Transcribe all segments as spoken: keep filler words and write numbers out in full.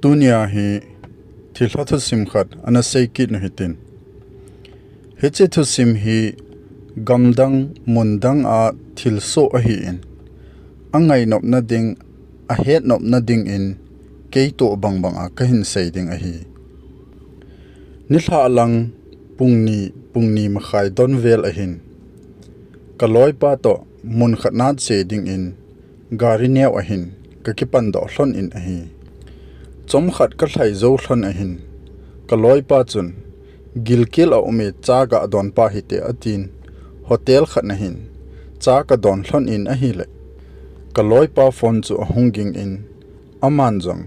Tunia hi thilha thusim khat ana sei kit nu hitin. Hiche thusim hi gamdang mundang a thilsoh ahin, angainopna ding, ahetnopna dingin keitoh bangbang a kahin sei ding ahi. Nilhah lang pung ni, pung ni makhai don vel ahin, kaloipa toh mun khat na che dingin gari neo ahin kakipan doh lhon in ahi. Chomkhat kalhai jou lhon ahin, kaloipa chun, "Gilkel a um e, cha gadon pa hite," atin, hotel khat na hin cha kadon lhon in ahile, kaloipa phone chu ahung ging in, aman jong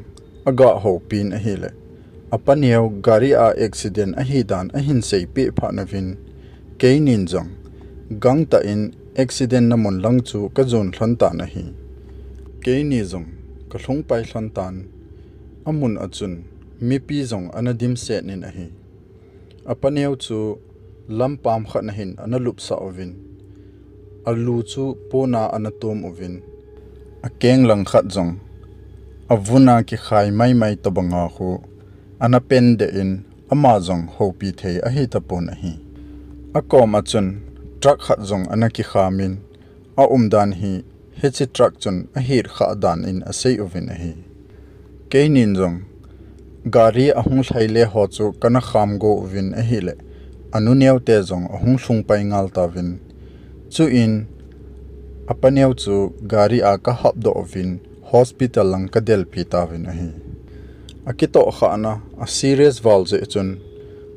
aga houpin ahile, apa neo gari a accident ahi dan ahin seipeh phat nauvin, keinin jong gangtah in accident na mun lang chu kajon lhon tan ahi. Keini jong kalhung pai lhon tan, amun a chun mipi jong ana dimset in ahi. Apa neo chu lampam khat na hin ana lupsah uvin, alu chu pona ana tom uvin, akeng lang khat jong avun a kikhai maimai tobang a khu ana pen deh in, ama jong houpi thei ahi tapon ahi. Akom a chun truck khat jong ana kikham in, aumdan hi hiche truck chun ahet khah dan in asei uvin ahi. Keinin jong gari ahung lhai le ho chu kana kham go uvin ahile, anu neo te jong ahung lhung pai ngal tauvin. Chuin apa neo chu gari a kahap doh uvin hospital lang kadelpi tauvin ahi. Akitoh khah na a serious val jeh chun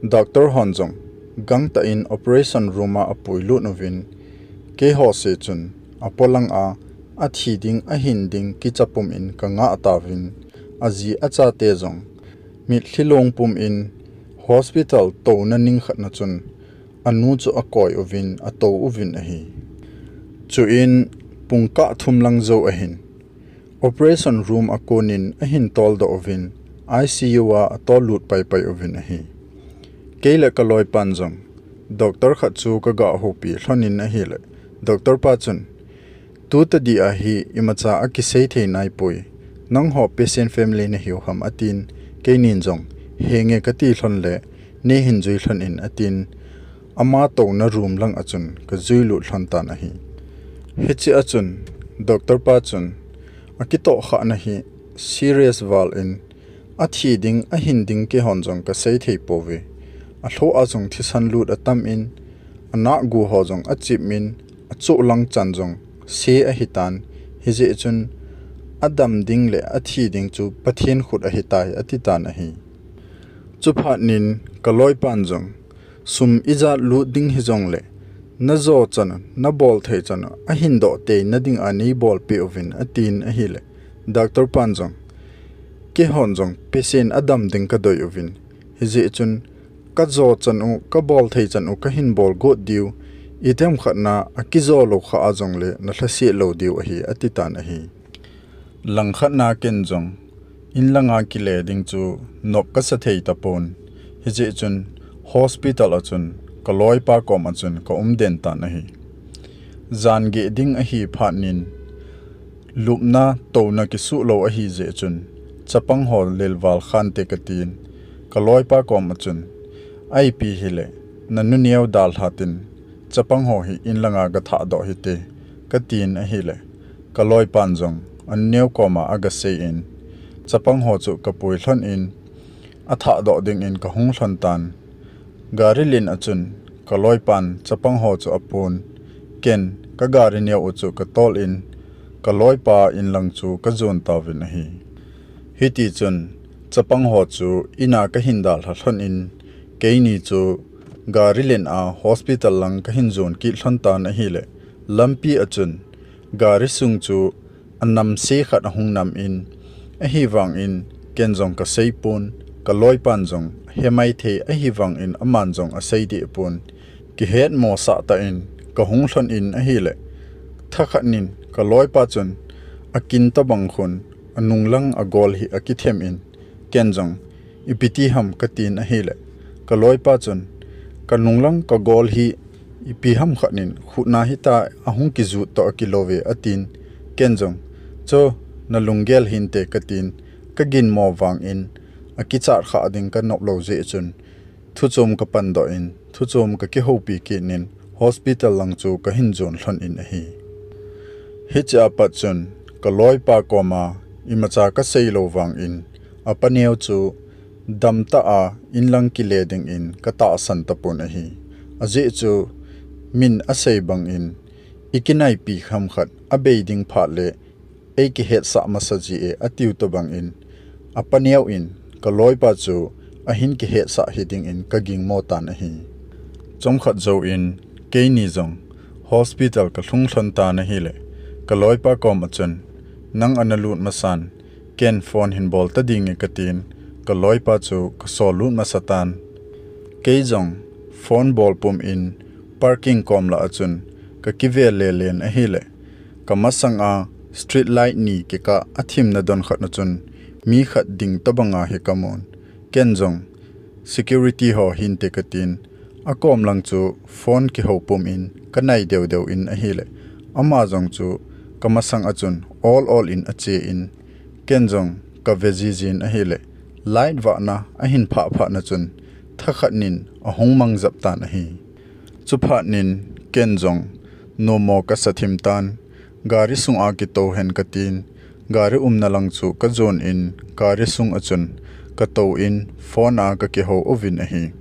doctor hon jong gangtah in operation room a apui lut uvin, keiho se chun apolang a athi ding ahin ding kicha pum in kangah tauvin, aji achate jong mitlhi long pum in hospital touna ning khat na chun anu chu akoi uvin atou uvin ahi. Chuin pung kah thum lang jou ahin operation room a konin ahin toldoh uvin, I C U a atol lut paipai uvin ahi. Kei le kaloipan jong doctor khat chu kaga houpi lhon in ahile, doctor pa chun, "Tutadi a hi imacha akisei thei naipoi. Nangho patient family nahiu ham?" atin, keinin jong, "Henge," kati lhon le, "Neihin jui lhon in," atin, ama touna room lang a chun kajui lut lhon tan ahi. Hiche a chun doctor pa chun, "Akitoh khah na hi serious val in, athi ding ahin ding keihon jong kasei thei pouve. Alhoh a jong thisan lut atam in, anahgu ho jong achip in, achoh lang chan jong se ahitan, hijeh chun adam ding le athi ding chu Pathen khut ahitai," ati tan ahi. Chuphat nin kaloipan jong, "Sum ijat lut ding hijongle, najo chan u, nabol thei chan u ahin doh tei nading a neibol peh uvin," atin ahile, doctor pan jong, "Keihon jong patient adam ding kadei uvin, hijeh chun kajo chan u, kabol thei chan u kahin bol got diu, itiham khat na akijo lou khah a jongle nalhase lou diu ahi," ati tan ahi. Langkhat na ken jong, inlanga kile ding chu nop kasa thei tapon, hijeh chun hospital a chun kaloipa kom a chun kaum den tan ahi. Jan geh ding ahi phat nin, lupna touna kisuh lou ahi jeh chun, chapang ho lelval khante katin, kaloipa kom a chun, "Aipi hile, nanu neo dalha tin, chapang ho hi inlanga gathah doh hite," katin ahile, kaloipan jong anu neo koma agasei in, chapang ho chu kapui lhon in, athah doh dingin kahung lhon tan. Gari len a chun kaloipan chapang ho chu apon, ken kagari neo u chu katol in, kaloipa inlang chu kajon tauvin ahi. Hiti chun chapang ho chu ina kahin dalha lhon in, keini chu gari len a hospital lang kahin jon kit lhon tan ahile, lampi a chun gari sung chu anamse khat ahung nam in, ahivangin ken jong kasei pon, kaloipan jong hemai thei ahivangin aman jong asei deh pon, kihetmo sah tah in kahung lhon in ahile, thakhat nin kaloipa chun akin tobang khun anunglang agol hi akithem in, ken jong, "Ipi ti ham?" katin ahile, kaloipa chun, "Kanunglang kagol hi ipi ham khat nin khutna hita ahung kijut toh akilou ve," atin, ken jong, "Cho, nalunggel hinte," katin, ka ginmo vangin, akichat kha ding ka nop lou jeh chun, thuchom ka pandoh in, thuchom ka kihoupi kit in, hospital lang chu ka hin jon lhon in ahi. Hiche a pat chun, ka loipa koma, imacha ka sei lou vangin, apa neo chu, damtah a, inlang kile dingin, ka tahsan tapon ahi. Ajeh chu, min asei bangin, i kinaipi khamkhat, abei ding phat le, ei kihetsah masa ji e, atiu tobangin, apa neo in, ka loipa chu, ahin kihetsah hi dingin, ka gingmo tan ahi. Chomkhat jouvin, keini jong, hospital ka lhung lhon tan ahile, ka loipa koma chun, nang ana lut masan, ken phone hin bol ta ding e ka tin, ka loipa chu ka sol lut masa tan. Kei jong phone bol pum in parking kom lah a chun ka kivel lelen ahile, ka masang a street light ni kikah a thimna don khat na chun mi khat ding tobang a hi ka mun. Ken jong security ho hinte ka tin, akom lang chu phone kihou pum in ka nai deu deu in ahile, ama jong chu ka masang a chun ol ol in ache in, ken jong ka ve jiji in ahile, light vahna ahin phah phah na chun, thakhat nin ahung mang jap tan ahi. Chuphat nin ken jong, nomo ka sa thim tan, gari sung a kitou hen ka tin, gari umna lang chu ka jon in, gari sung a chun ka tou in, phone a ka kihou uvin ahi.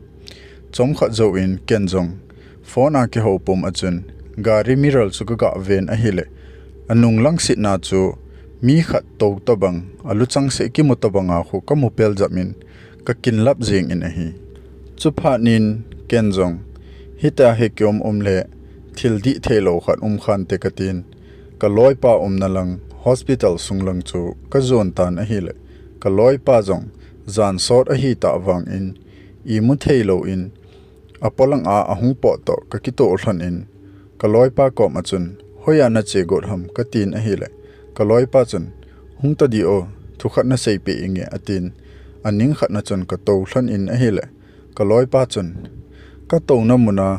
Chomkhat jouvin ken jong, phone a kihou pum a chun, gari mirror chu ka ga ven ahile, anung lang sitna chu, mi khat tou tobang, aluchang seh kimu tobang a khu ka mu pel jap in, ka kin lap jeng in ahi. Chuphat nin ken jong, hitia hi kium um le, thil dih thei lou khat um khante ka tin, ka loipa umna lang, hospital sung lang chu ka jon tan ahile, ka loipa jong, jan sot ahi tah vangin, imu thei lou in, apolang a ahung pot toh ka kitoh lhon in, ka loipa kom a chun, hoiya na che got ham ka tin ahile, ka loipa chun, hung ta di o, thukhat na seipeh inge atin, aning khat na chun ka tou lhon in ahile, ka loipa chun, ka touna mun a,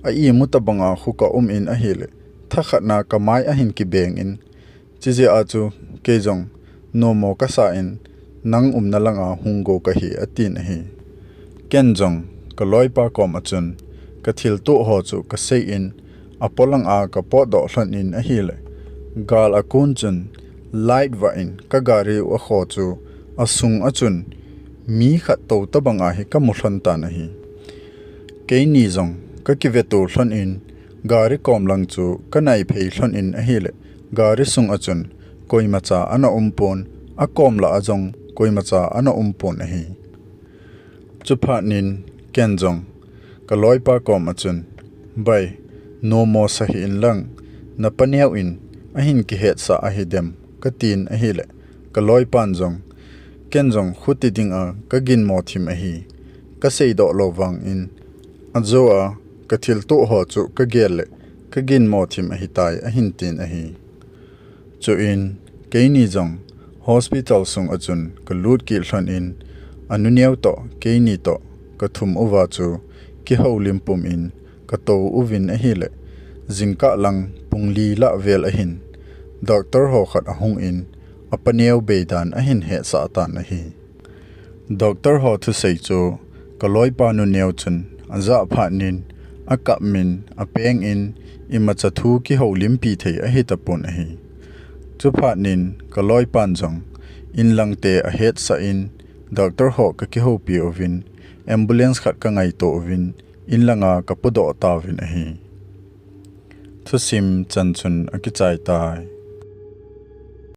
a imu tobang a khu ka um in ahile, thakhat na ka mai ahin kibeng in, chijeh a chu, kei jong, nomo ka sa in, nang umna lang a hung go ka hi atin ahi. Ken jong, ka loipa kom a chun, ka thil toh ho chu ka sei in, apolang a ka potdoh lhon in ahile, gal a kon chun, light vah in ka gari u a kho chu, asung a chun, mi khat tou tobang a hi ka mu lhon tan ahi. Keini jong, ka kive to lhon in, gari kom lang chu ka nai phei lhon in ahile, gari sung a chun, koimacha ana um pon, akom lah a jong, koimacha ana um pon ahi. Chuphat nin, ken jong, ka loipa kom a chun, bai, nomo sa hih in lang, na pa neo in, ahin kihetsah ahi dem, ka tin ahile, ka loipan jong, ken jong khuti ding a ka ginmo thim ahi, ka seidoh lou vangin, ajo a, ka thil toh ho chu ka gel le, ka ginmo thim ahi tai ahin tin ahi. Chuin, keini jong, hospital sung a chun ka lut kit lhon in, anu neo toh, keini toh, ka thum uva chu, kihoulim pum in, ka tou uvin ahile, jingkah lang pung li lah vel ahin, doctor ho khat ahung in, apa neo bei dan ahin hetsah tan ahi. Doctor ho thusei chu, ka loipa nu neo chun, ajah phat nin, akap min, apeng in, imacha thu kihoulimpi thei ahi tapon ahi. Chuphat nin, ka loipan jong, inlangte ahetsah in, doctor ho ka kihoupi uvin, ambulance khat ka ngaito uvin, inlanga ka pudoh tauvin ahi. Thusim chanchun akichai tai.